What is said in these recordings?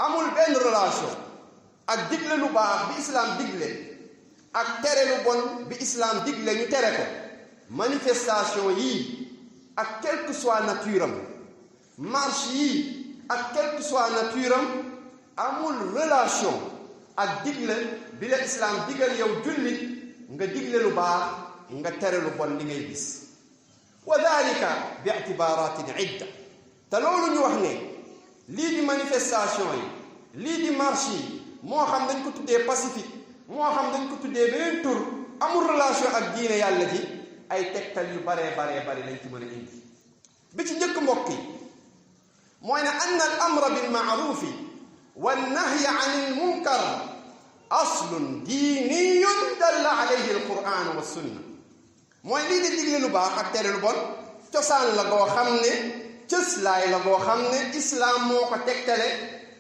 amul benn relation ak digle lu baax bi islam digle ak tere lu bon bi islam digle ñu tere ko. manifestation yii ak quelle que soit nature am, marche yii ak quelle que soit nature am, amul relation ak digle bi la islam digal yow jullit nga digle lu baax nga tere lu bon li ngay gis. wa dalika bi i'tibaratin idda. te loolu ñu wax ne lii di manifestation yi, lii di marche yi, moo xam dañ ko tuddee pacifique, moo xam dañ ko tuddee beneen tur, amul relation ak diine yàlla ji, ay tegtal yu baree lañ ci mën a indi. bi ci njëkk mbokk yi mooy ne anna al amra bil ma'rufi wan nahya anil munkar aslun diiniyun dalla alayhi al quran wa sunna. mooy lii di digle lu baax ak tere lu bon cosaan la goo xam ne, cëslaay la goo xam ne islaam moo ko tegtale,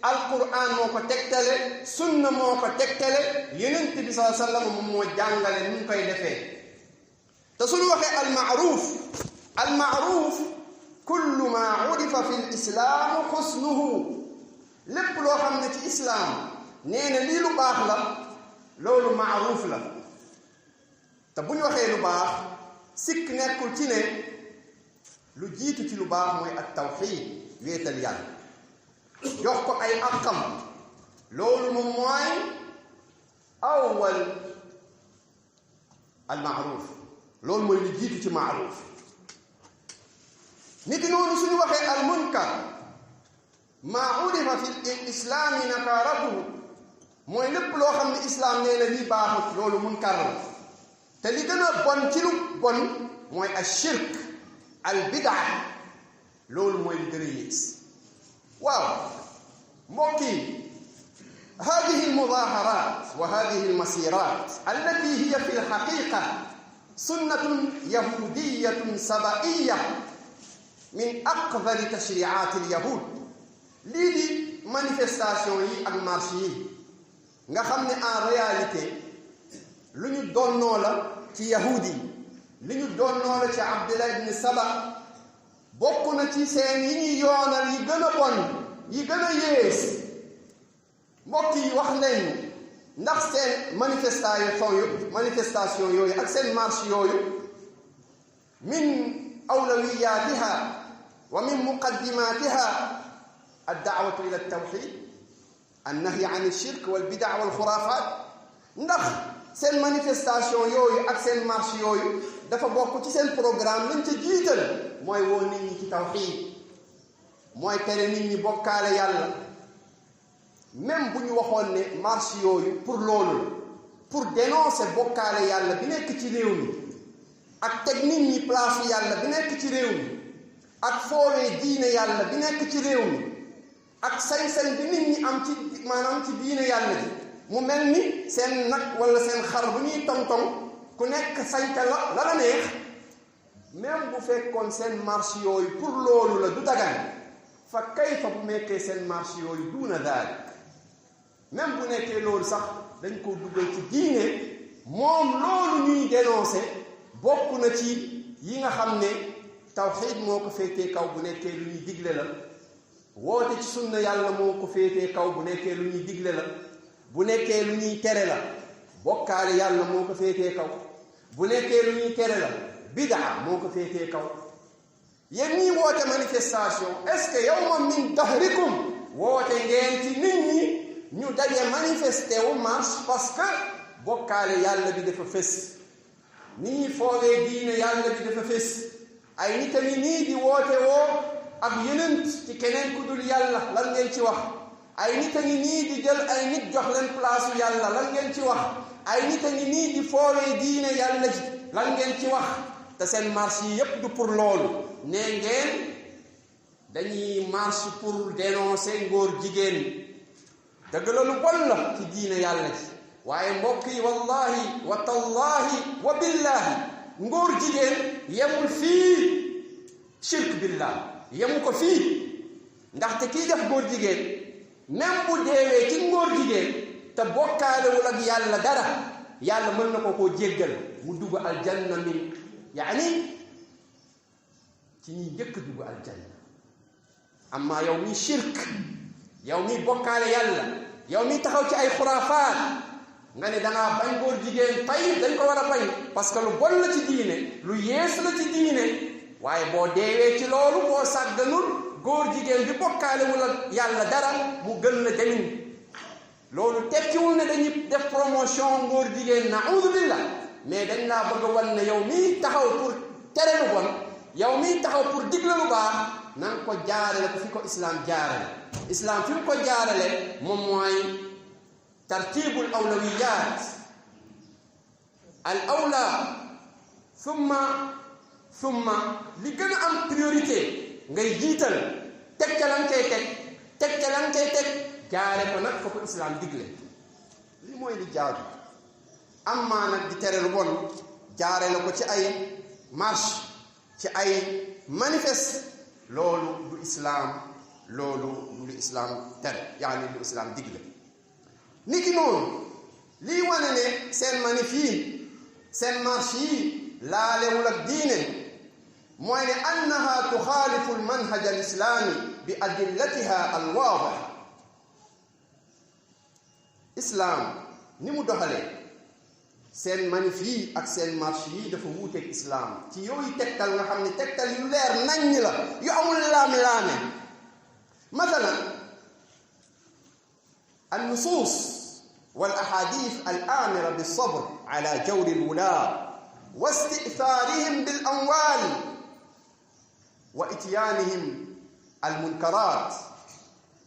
alquran moo ko tegtale, sunna moo ko tegtale, yonent bi sallallahu alayhi wa sallam moom moo jàngale nu ñu koy defee. te suñu waxee al ma'ruf kullu ma urifa fi l islaam xusnuhu. lépp loo xam ne ci islaam nee na lii lu baax la, loolu ma'ruf la. te bu ñu waxee lu baax sikk nekkul ci ne lu jiitu ci lu baax mooy ak tawxiid, wéetal yàlla, jox ko ay àqam. loolu moom mooy awwal al ma'ruf, loolu mooy lu jiitu ci ma'ruf. nit noonu suñu waxee al munkar maa urifa fi islaami nakaaratuhu, mooy lépp loo xam ne islaam nee na lii baaxut, loolu munkar la. te li gën a bon ci lu bon mooy al shirk, al bidaa, loolu mooy li gën a yées. waaw mbokk yi, هذه المظاهرات وهذه المسيرات التي هي في الحقيقة سنة يهودية سبائية من أقذر تشريعات اليهود. lii di manifestation yi ak marche yi nga xam ne en réalité lu ñu donnoo la ci yahudi, li ñu donnoo la ci Abdullah ibn Saba, bokk na ci seen yi ñuy yoonal yi gën a bon, yi gën a yées. mbokk yi wax nañu ndax seen manifestation yooyu ak seen marche yooyu min awlawiyatiha wa min muqaddimatiha ad-da'watu ila at-tawhid, an-nahy an ash-shirk wal bid'a wal khurafat. ndax seen manifestation yooyu ak seen marche yooyu dafa bokk ci seen programme lañ ca jiital mooy woo nit ñi ci tawhid, mooy tere nit ñi bokkaale yàlla. même bu ñu waxoon ne marche yooyu pour loolu, pour dénoncer bokkaale yàlla bi nekk ci réew mi ak teg nit ñi place yàlla bi nekk ci réew mi ak foowee diine yàlla bi nekk ci réew mi ak sañ-sañ bi nit ñi am ci maanaam ci diine yàlla ji, mu mel ni seen nag wala seen xar bu ñuy tong-tong ku nekk sañka la neex. même bu fekkoon seen marche yooyu pour loolu la du dagan, fa kayfa bu nekkee seen marche yooyu duuna daalik. même bu nekkee loolu sax dañ ko dugal ci diine, moom loolu ñuy dénoncer bokk na ci yi nga xam ne tawxiid moo ko féetee kaw bu nekkee lu ñuy digle la, woote ci sunna yàlla moo ko féetee kaw bu nekkee lu ñuy digle la, bu nekkee lu ñuy tere la bokkaale yàlla moo ko féetee kaw, bu nekkee lu ñuy tere la bidaa moo ko féetee kaw. yéen ñii woote manifestation, est-ce que yawman min dahrikum woote ngeen ci nit ñi ñu daje manifesté wu marche parce que bokkaale yàlla bi dafa fës, ni ñuy foogee diine yàlla bi dafa fës, ay nit a ngi nii di woote woo ak yeneen ci keneen ku dul yàlla, lan ngeen ci wax? ay nit a ngi nii di jël ay nit jox leen place yàlla, lan ngeen ci wax? ay nit a ngi nii di foogee diine yàlla ji, lan ngeen ci wax? te seen marche yi yépp du pour loolu. nee ngeen dañuy marche pour dénoncer ngóor jigéen. dëgg la lu bon la ci diine yàlla ji, waaye mbokk yi wallahi wa tallahi wa billahi ngóor jigéen yemul fii shirk billah, yemu ko fii. ndaxte kii def ngóor jigéen même bu deewee ci ngóor jigéen te bokkaalewul ak yàlla dara, yàlla mën na ko koo jéggal mu dugg aljanna min yaani ci ñi njëkk dugg aljanna. amma yow mi shirk yow mi bokkaale yàlla yow mi taxaw ci ay xuraafaat nga ne dangaa bañ góor jigéen tey dañ ko war a bañ parce que lu bon la ci diine lu yees la ci diine waaye boo deewee ci loolu boo sàgganul góor jigéen bi bokkaale wala yàlla dara mu gën la jamin loolu tekkiwul ne dañuy def promotion góor jigéen naoudu billah mais dañ laa bëgg a wan ne yow mii taxaw pour tere lu bon yow mii taxaw pour digle lu baax na nga ko jaarale ko fi ko islam jaarale islam fi mu ko jaarale moom mooy tartibul awlawiyat al awla summa li gën a am priorité ngay jiital teg ca lan cay teg ca lan cay teg jaare ko nag fa ko islam digle li mooy li jaadu amma nag di tere lu bon jaare la ko ci ay marche ci ay manifeste loolu du islam loolu du lu islam tere yaani lu islam digle niki noonu lii wane ne seen manif yi seen marche yi laalewul ak diine mooy ne annaha tuxaalifu almanhaj alislami bi adillatiha alwaadiha islam ni mu doxalee seen manif yi ak seen marche yi dafa wuuteeg islam ci yooyu tegtal nga xam ne tegtal yu leer naññ la yu amul laam-laame mathalan النصوص والأحاديث الآمرة بالصبر على جور الولاة واستئثارهم بالأموال وإتيانهم المنكرات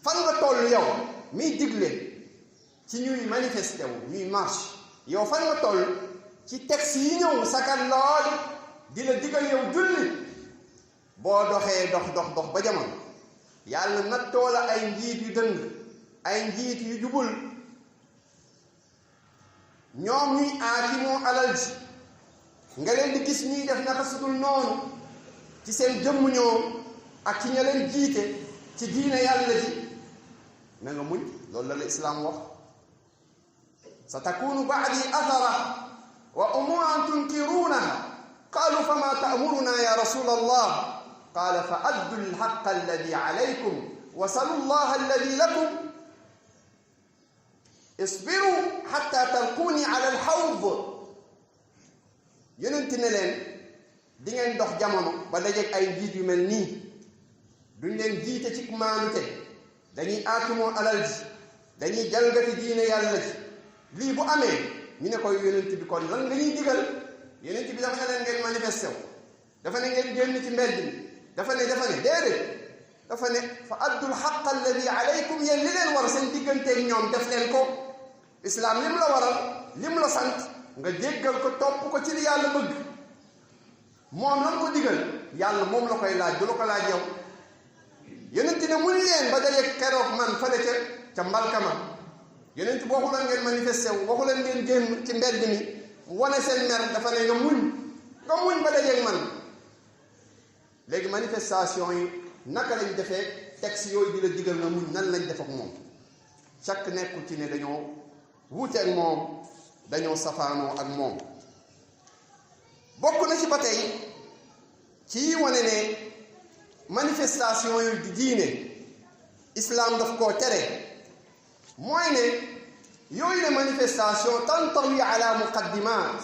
fan nga toll yow miy digle ci ñuy manifesté wu ñuy marche yow fan nga toll ci texte yi ñëw sakan lool di la digal yow julli boo doxee dox ba jamono yàlla nattoo la ay njiit yu dëng ay njiit yu jubul ñoom ñuy aakimoo alal ji nga leen di gis ñuy def naka sudul noonu ci seen jëmm ñoom ak ci ña leen jiite ci diine yàlla ji na nga muñ loolu la islaam wax sa takunu baadi athara wa umuran tunkirunaha qalu fama ta'muruna ya rasul allah qala fa addu alhaqqa alladi alaykum wa salu allaha alladi lakum isbiru xatta talquuni ala alxawd yonent ne leen di ngeen dox jamono ba dajeeg ay njiit yu mel nii duñ leen jiite ci maanute dañuy aakimoo alal ji dañuy jalgati diine yàlla ji lii bu amee ñu ne koy yonent bi kon lan nga ñuy digal yonent bi dafa ne leen ngeen manifesté wu dafa ne ngeen génn ci mbedd mi dafa ne déedéet dafa ne fa addul xaq alladi alaykum yéen li leen war seen digganteeg ñoom def leen ko islam lim la waral lim la sant nga jéggal ko topp ko ci li yàlla bëgg moom lan ko digal yàlla moom la koy laaj du la ko laaj yow yonent ne muñ leen ba dajeeg keroog man fële ca mbalkama yonent waxu leen ngeen manifesté wu waxu leen ngeen génn ci mbedd mi wane seen mer dafa ne nga muñ ba dajeeg man léegi manifestation yi naka lañ defee texte yooyu di la digal nga muñ nan lañ def ak moom chaque nekkul ci ne dañoo wuute ak moom dañoo safaanoo ak moom bokk na ci ba tey ci wane ne manifestation yu di diine islam daf koo tere mooy ne yooyu ne manifestation tantawi ala muqaddimat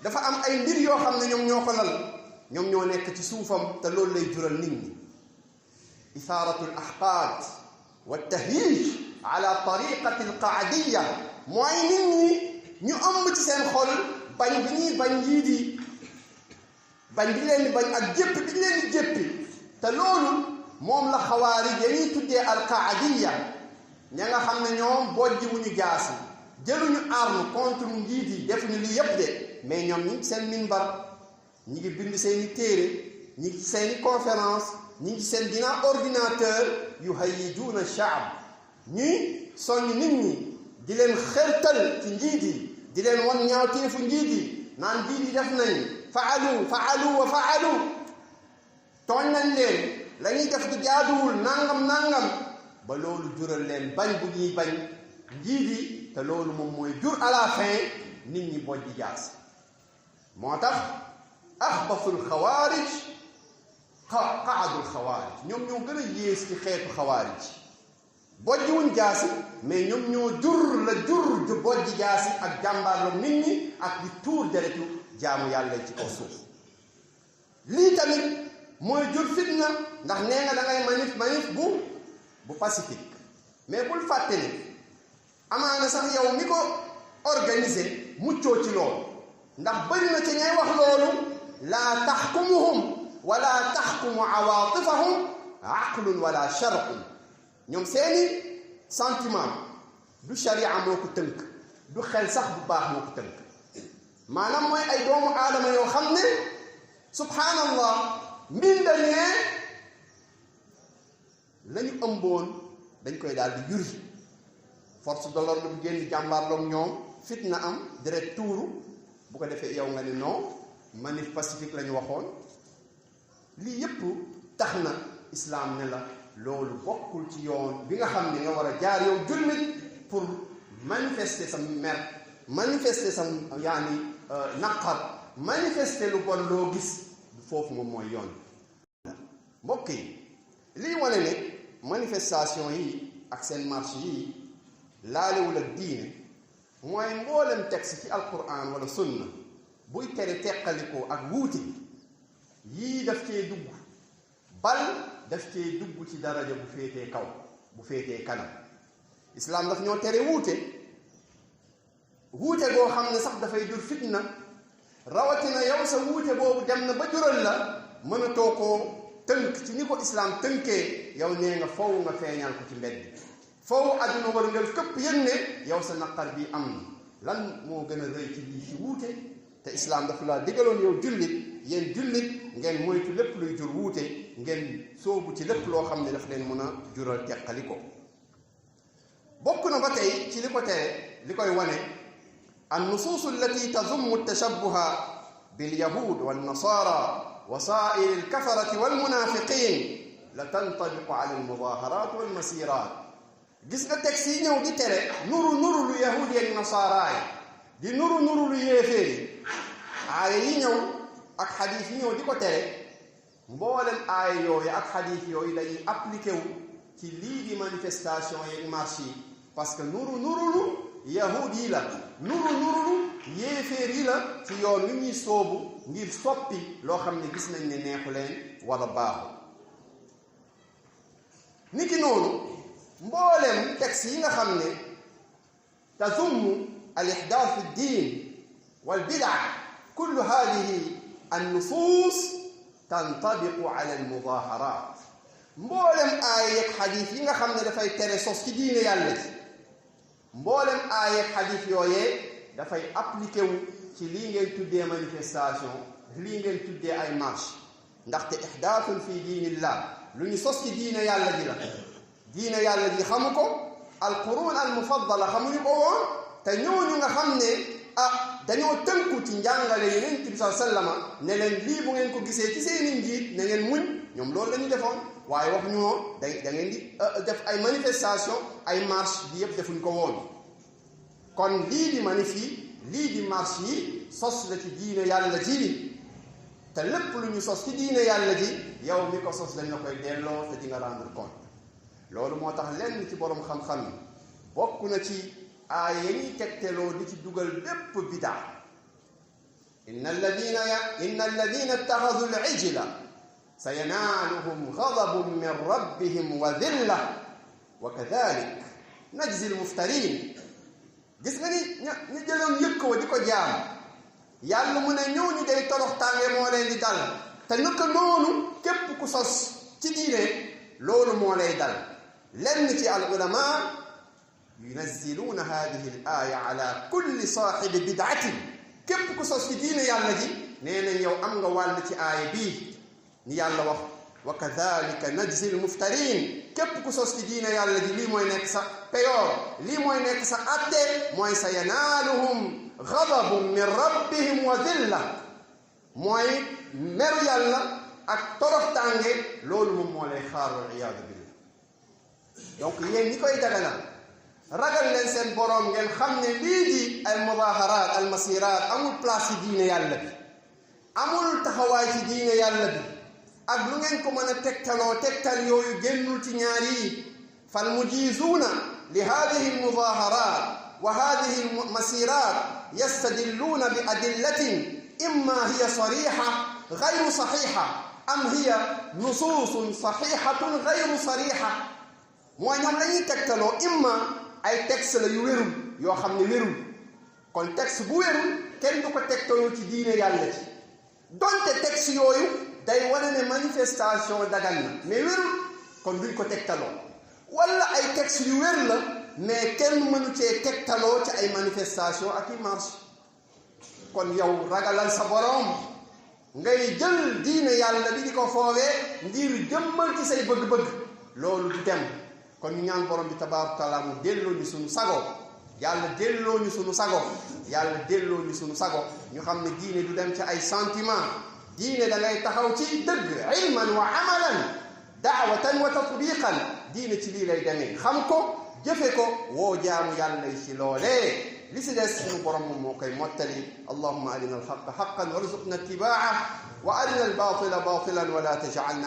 dafa am ay mbir yoo xam ne ñoom ñoo ko lal ñoom ñoo nekk ci suufam te loolu lay jural nit ñi إثارة الأحقاد والتهييج على طريقة القعدية mooy nit ñi ñu ëmb ci seen xol bañ bi ñuy bañ yii di bañ bi leen di bañ ak jéppi bi leen di jéppi te loolu moom la xawaarij ya ñuy tuddee alqaadiya ña nga xam ne ñoom bojji wuñu jaasi jëluñu arme contre njiit yi defuñu lii yépp de mais ñoom ñi seen minbar ñi ngi bind seeni téere ñi ngi seeni conférence ñi ngi seen dina ordinateur yu hayyijuuna shaab ñuy soññ nit ñi di leen xërtal ci njiit yi di leen wan ñaawteefu njiit yi naan njiit yi def nañ faalu wa faalu tooñ nañ leen la ñuy def di jaaduwul nangam ba loolu jural leen bañ bu ñuy bañ njiit yi te loolu moom mooy jur à la fin nit ñi boj di jaas moo tax axbasul xawaarij qaadul xawaarij ñoom ñoo gën a yées ci xeetu xawaarij bojjiwuñ jaasi mais ñoom ñoo jur ju bojji jaasi ak jàmbaarloog nit ñi ak di tuur deretu jaamu yàlla ci kaw suuf lii tamit mooy jur fitna ndax nee nga da ngay manif bu pacifique mais bul fàtte ni amaana sax yow mi ko organisé muccoo ci loolu ndax bëri na ci ñay wax loolu laa taxkumuhum wala taxkumu awaatifahum aqlun wala shar'un ñoom seeni sentiment du sharia moo ko tënk du xel sax bu baax moo ko tënk maanaam mooy ay doomu aadama yoo xam ne subhanallah mbindañee lañu ëmboon dañ koy daal di juri force de l'ordre bu génn jàmbaarloog ñoom fitna am direct tuuru bu ko defee yow nga ne non manif pacifique la ñu waxoon lii yépp tax na islaam ne la loolu bokkul ci yoon bi nga xam ne nga war a jaar yow jullit pour manifester sa mer manifester sa naqar manifester lu bon loo gis foofu moom mooy yoon mbokk yi lii wane ne manifestation yi ak seen marche yi laalewul ak diine mooy mboolem texte ci alquran wala sunna buy tere teqalikoo ak wuute yii daf cee dugg bal daf cee dugg ci daraja bu féetee kaw bu féetee kanam islaam daf ñoo tere wuute goo xam ne sax dafay jur fitna rawatina yow sa wuute boobu dem na ba jural la mënatoo koo tënk ci ni ko islaam tënkee yow nee nga foofu nga feeñal ko ci mbedd foofu àdduna war nga këpp yëg ne yow sa naqar bi am na lan moo gën a rëy ci lii ci wuute te islaam dafa laa digaloon yow jullit yéen jullit ngeen moytu lépp luy jur wuute ngeen soobu ci lépp loo xam ne daf leen mën a jural teqali ko bokk na ba tey ci li ko tere li koy wane an nusuus allati tazummu tashabbuha bil yahud wal nasara wa saa'iri al kafarati wal munafiqin la tantabiqu ala al mudaharat wal masirat gis nga texte yi ñëw di tere nuru lu yahud yi ak nasaara yi di nuru lu yéeféer yi aaya yi ñëw ak xadiis yi ñëw di ko tere mboolem aaya yooyu ak xadiis yooyu dañuy appliqué wu ci lii di manifestation yeeg marche yi parce que nuru lu yahud yi la nuru yéeféer yi la ci yoon wi ñuy soobu ngir soppi loo xam ne gis nañ ne neexu leen wala baaxu niki noonu mboolem texte yi nga xam ne tazummu al ihdath fi ddin wal bid'a kullu hadihi an nusus tantabiqu ala al mudaharat mboolem aaya yeeg xadiis yi nga xam ne dafay tere sos ci diine yàlla ji mboolem aaya yeeg xadiis yooyee dafay appliqué wu ci lii ngeen tuddee manifestation lii ngeen tuddee ay marche ndaxte ihdathun fi diinillah lu ñu sos ci diine yàlla ji la diine yàlla ji xamu ko alquruun al mufaddala xamuñu ko woon te ñooñu nga xam ne dañoo tënku ci njàngale Yonent bi sallallahu alayhi wa sallam ne leen lii bu ngeen ko gisee ci seeni njiit na ngeen muñ ñoom loolu la ñu defoon waaye wax ñu woon da ngeen di def ay manifestation ay marche bi yëpp defuñ ko woon kon lii di manif yi lii di marche yi sos la ci diine yàlla ji te lépp lu ñu sos ci diine yàlla ji yow mi ko sos lañ la koy delloo te di nga rendre compte loolu moo tax lenn ci borom xam-xam yi bokk na ci aaya yi ñuy tegteloo di ci dugal bépp bidaa inna alladina ittaxadu al-ijla sayanaaluhum gadabun min rabbihim wa dilla wa kadalik najzi al-muftarin gis nga ni ñu jëloon yëkk wa di ko jaam yàlla mu ne ñooñu day torox tànge moo leen di dal te naka noonu képp ku sos ci diine loolu moo lay dal lenn ci al ulama yunazziluuna hadihi al aya ala kulli saaxibi bidaatin képp ku sos ci diine yàlla ji nee nañ yow am nga wàll ci aaya bii ni yàlla wax wa kadalika najzi al muftarin képp ku sos ci diine yàlla ji lii mooy nekk sa peyoor lii mooy nekk sa atte mooy sa yanaaluhum gadabun min rabbihim wa dilla mooy meru yàlla ak toroxtànge loolu moom moo lay xaar wal iyaadu billah donc yéen ñi koy daganal ragal leen seen boroom ngeen xam ne lii di ay mudaaharaat al masiraat amul place ci diine yàlla bi amul taxawaay ci diine yàlla bi ak lu ngeen ko mën a tegtal yooyu génnul ci ñaar yi فالمجيزون لهذه المظاهرات وهذه المسيرات يستدلون بأدلة إما هي صريحة غير صحيحة أم هي نصوص صحيحة غير صريحة. mooy ñoom la ñuy tegtaloo imma ay texte la yu wérul yoo xam ne wérul kon texte bu wérul kenn du ko tegtaloo ci diine yàlla ci donte texte yooyu day wane ne manifestation dagan na mais wérul kon duñ ko tegtaloo wala ay texte yu wér la mais kenn mënu cee tegtaloo ci ay manifestation ak i marche. kon yow ragalal sa boroom ngay jël diine yàlla bi di ko foowee ngir jëmmal ci say bëgg-bëgg loolu du dem. kon ñu ñaan borom bi tabaaraka taala mu delloo ñu suñu sago yàlla delloo ñu suñu sago yàlla delloo ñu suñu sago ñu xam ne diine du dem ci ay sentiment diine da ngay taxaw ci dëgg ilman wa amalan daawatan wa tatbiqan diine ci lii lay demee xam ko jëfe ko woo jaamu yàlla yi ci loolee li si des suñu borom moom moo koy mottali allahumma arina alxaqa xaqan warzuqna ittibaa'a wa arina albaatila baatilan wa la taj'alna